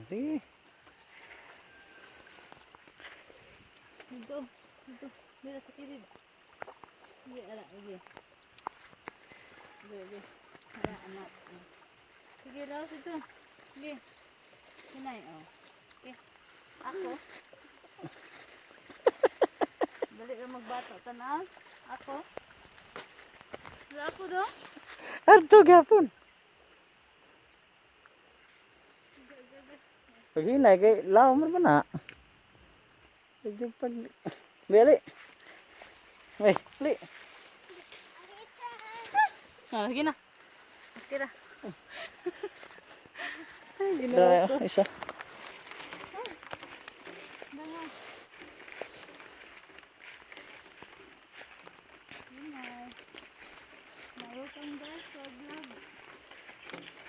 Sige. Dito. Dito. Dito sa kilid. Sige, ala, sige. Sige, sige. Ala, anak. Oh. Sige, laos ito. Sige. Hinay, oh. Okay. Ako. Dali ka magbato. Tanaw. Ako. Wala ako do. Arto gapon. Pag hinay kay laom man ba na? Medyo pag Beli. Ay, li. Ah, sige na. Okay na. Ay, Dara, isa. Welcome guys sa vlog.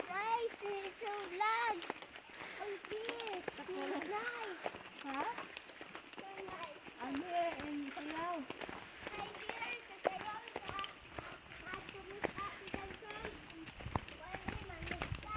Guys, it's a vlog. I'm here. Nice. Ha? So nice. I'm here in Palau. I'm here sa sayaw sa Ate Ate Samson. Wala mamista.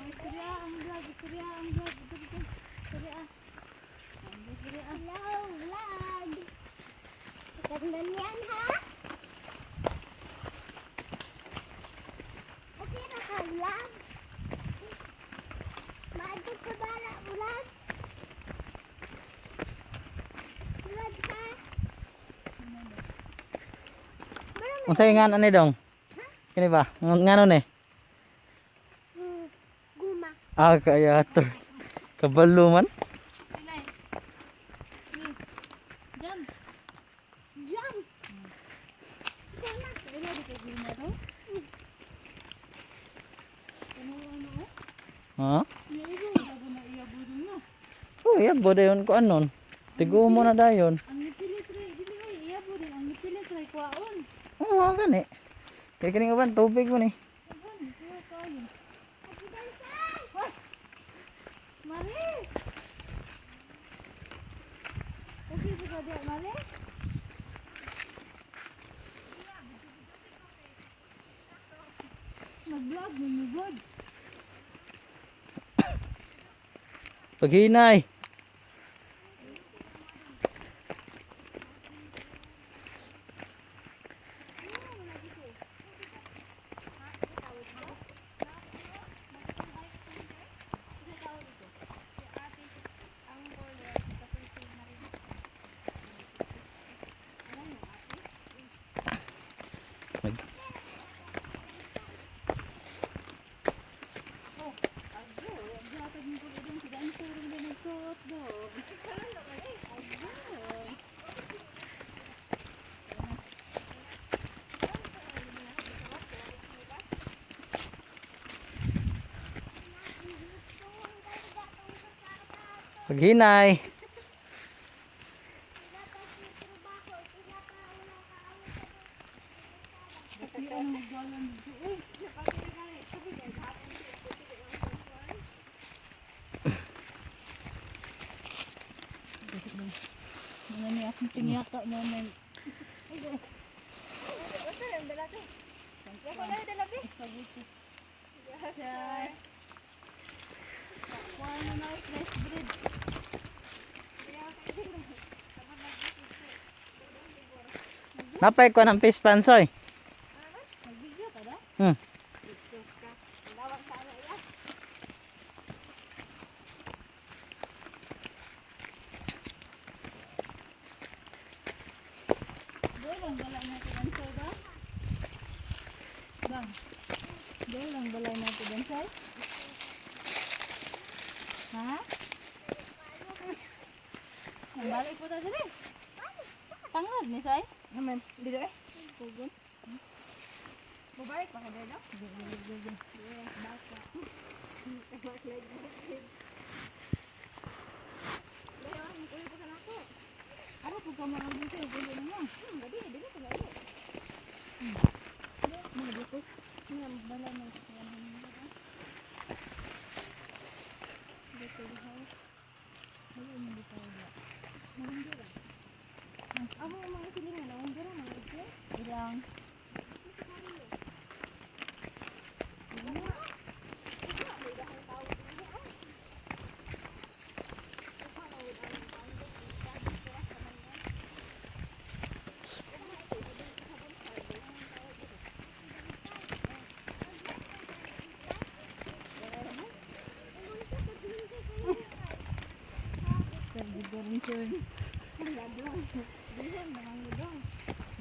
Ay, istorya ang vlog. Istorya ang vlog. Ito, ito. Istorya. Istorya. Hello, vlog. Ganda niyan, ha? Okay na ka, vlog? Maadto ka ba na, vlog? Vlog, ha? Unsay nga ani dong? Kini ba? Ngano ni? Guma. Ah, kaya to. Kabalo man. Pinay. Jump. Jump! Guma. Kaya di kay guma to. Ano ano? Ha? Iya ibo bago na iya budong na. Oh, iya dayon ko anon. Tiguo mo na dayon. Ang nipilit ray dili oy iya budong ang nipilit ray kwaon. Oo, nga gani. Kaya kining uban tubig mo ni. Uban kuha kayo. Mari. Okay sa ka Mari? Nag-vlog ni good. Paghinay. Mag Paghinay. Mga ni akong tingyaka moment. Napay ko ng fish pansoy. Nag-video ka da? Hmm. Dolang balay natin ang soy ba? Bang. Dolang balay natin ang soy? Ha? Ang balay po tayo dali. Tanglad ni Sai? Naman, dito eh. Pugon. Mabalik pa ka dito? Ano po ka mga dito? Pugon na mo. Gabi, dili ko na. Johnson.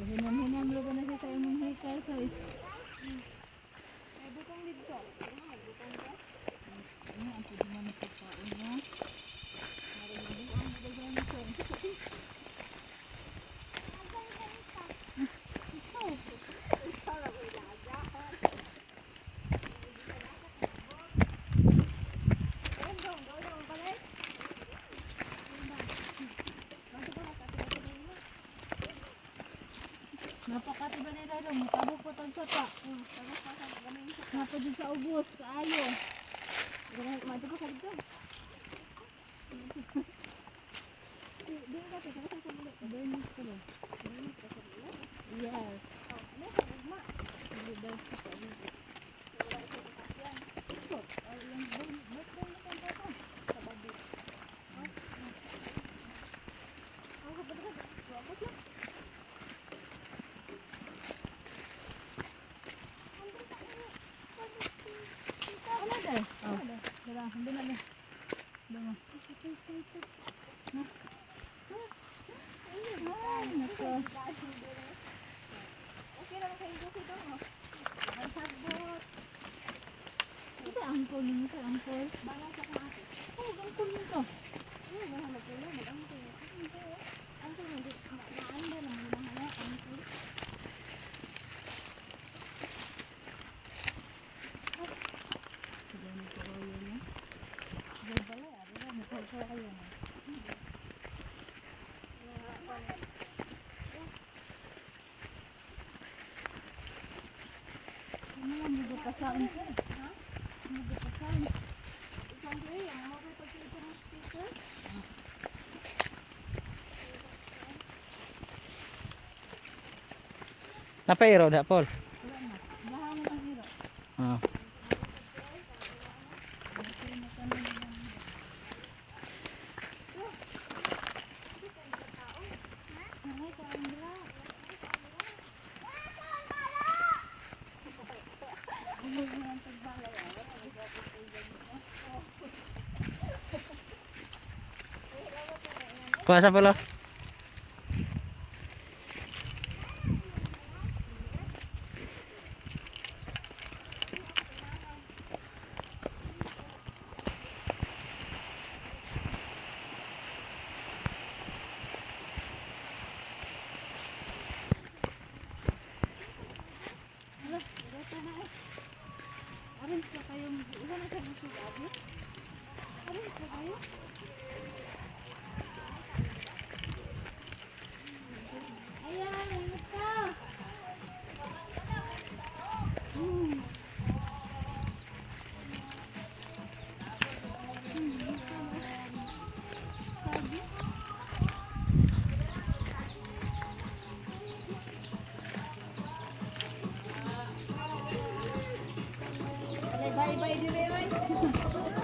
Hinam-hinam lugar na siya sa imong hikay soy. Ay, butong dito. Ay, butong ka. Ano ang pwede man ang pagkaon mo? Napakati ba nila dong? Mutabok pa tag sapa. Napa dyan sa ubos, kaayo. Madu ka sa dito. Yes. Wala dahil. Oh. Wala, hindi na. Dama. Ay, nako. Okay na kayo dito mo. Ang sagbot. Ito angkol nimo sa angkol. Bala sa kong ate. Oh, angkol nito. Ano ba nagkulo mag-angkol. Angkol mo di maanda na mo na angkol. Ano lang mo pasaon ko? Ha? Mo pasaon. Isang gay ang mo kay pagkita ng speaker. Napairo da, Paul. Wala na. Baha mo ang hero. Ah. Kuha sa pala. Aron sa kayo, wala na kayo sugabi. Aron sa kayo. Ayan, ingat ka. Bye bye dire oy.